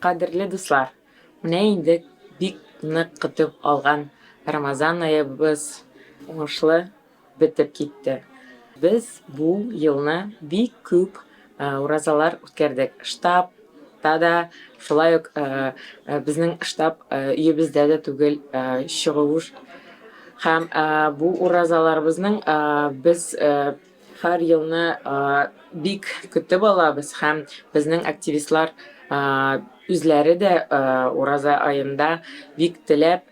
Кадерле дуслар, менә инде бик нык көтеп алган Рамазан аебыз уңышлы бетеп китте. Без бу елны бик күп уразалар үткәрдек. Штабта да, шулай ук безнең штаб өебездә дә түгел, чыгуыш. Һәм бу уразаларыбызның без Һәр елны бик көтеп алабыз һәм безнең активистлар үзләре дә ураза аенда бик теләп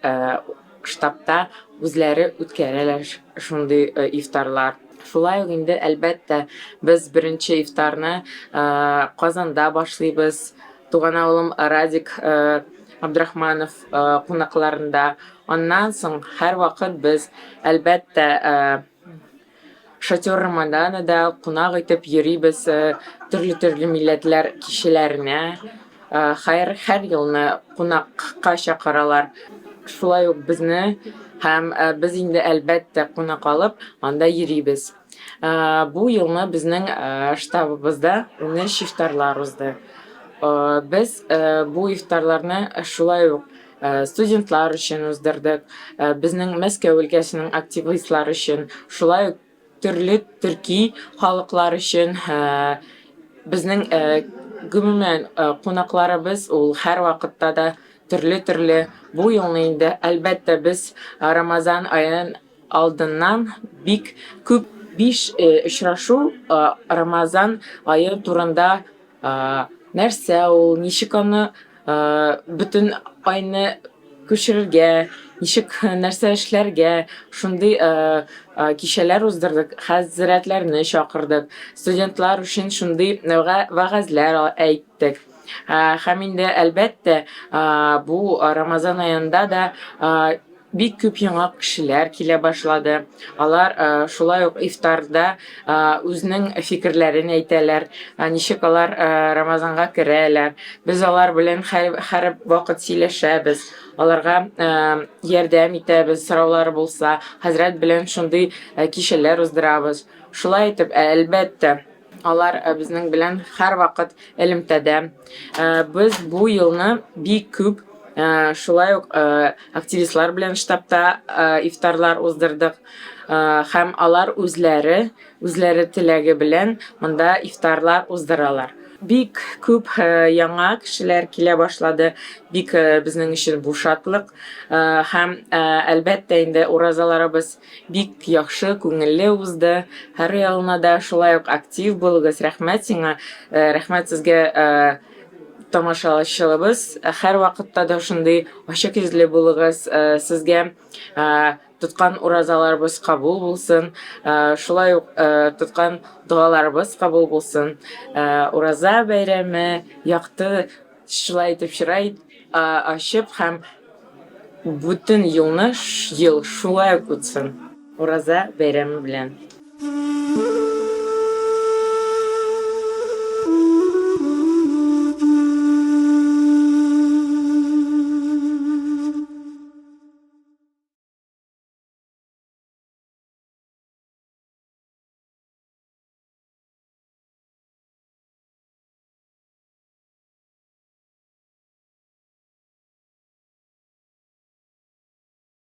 штабта үзләре үткәрәләр шундый ифтарлар. Шулай ук инде, әлбәттә, без беренче ифтарны Казанда башлыйбыз. Туган авылым Радик Абдрахманов кунакларында. Аннан соң һәрвакыт без, әлбәттә, Шатер Рамадана да кунак итеп йөрибез төрле-төрле милләтләр кичәләренә. Хәер, һәр елны кунакка чакыралар. Шулай ук безне һәм без инде, әлбәттә, кунак алып, анда йөрибез. Бу елны безнең штабыбызда 13 ифтарлар узды. Без бу ифтарларны шулай ук студентлар өчен уздырдык, безнең Мәскәү өлкәсенең активистлар өчен, шулай ук төрле төрки халыклар өчен безнең гомумән кунакларыбыз ул һәрвакытта да төрле-төрле. Бу елны инде, әлбәттә, без Рамазан аен алдыннан бик күп биш очрашу Рамазан ае турында нәрсә ул, ничек аны бөтен айны күчерергә, ничек нәрсә эшләргә, шундый кичәләр уздырдык, хәзрәтләрне чакырдык, студентлар өчен шундый вәгазьләр әйттек. Һәм инде, әлбәттә, бу Рамазан аенда да Бик күп яңа кешеләр килә башлады. Алар шулай ук ифтарда үзенең фикерләрен әйтәләр, ничек алар Рамазанга керәләр. Без алар белән һәр вакыт сөйләшәбез, аларга ярдәм итәбез, сораулары булса, хәзрәт белән шундый кичәләр уздырабыз. Шулай итеп, әлбәттә, алар безнең белән һәрвакыт элемтәдә. Без бу елны бик күп шулай ук активистлар белән штабта ифтарлар уздырдык. Һәм алар үзләре, үзләре теләге белән монда ифтарлар уздыралар. Бик күп яңа кешеләр килә башлады. Бик безнең өчен бу шатлык. Һәм, әлбәттә инде, уразаларыбыз Бик яхшы, күңелле узды. Һәр елны да шулай ук актив булыгыз. Рәхмәт сиңа, рәхмәт сезгә, тамашачылыбыз. Һәрвакытта да шундый ачык йөзле булыгыз. Сезгә тоткан уразаларыбыз кабул булсын. Шулай ук тоткан догаларыбыз кабул булсын. Ураза бәйрәме якты Шулай итеп чырай ачып һәм бүтен елны ел шулай ук үтсен. Ураза бәйрәме белән!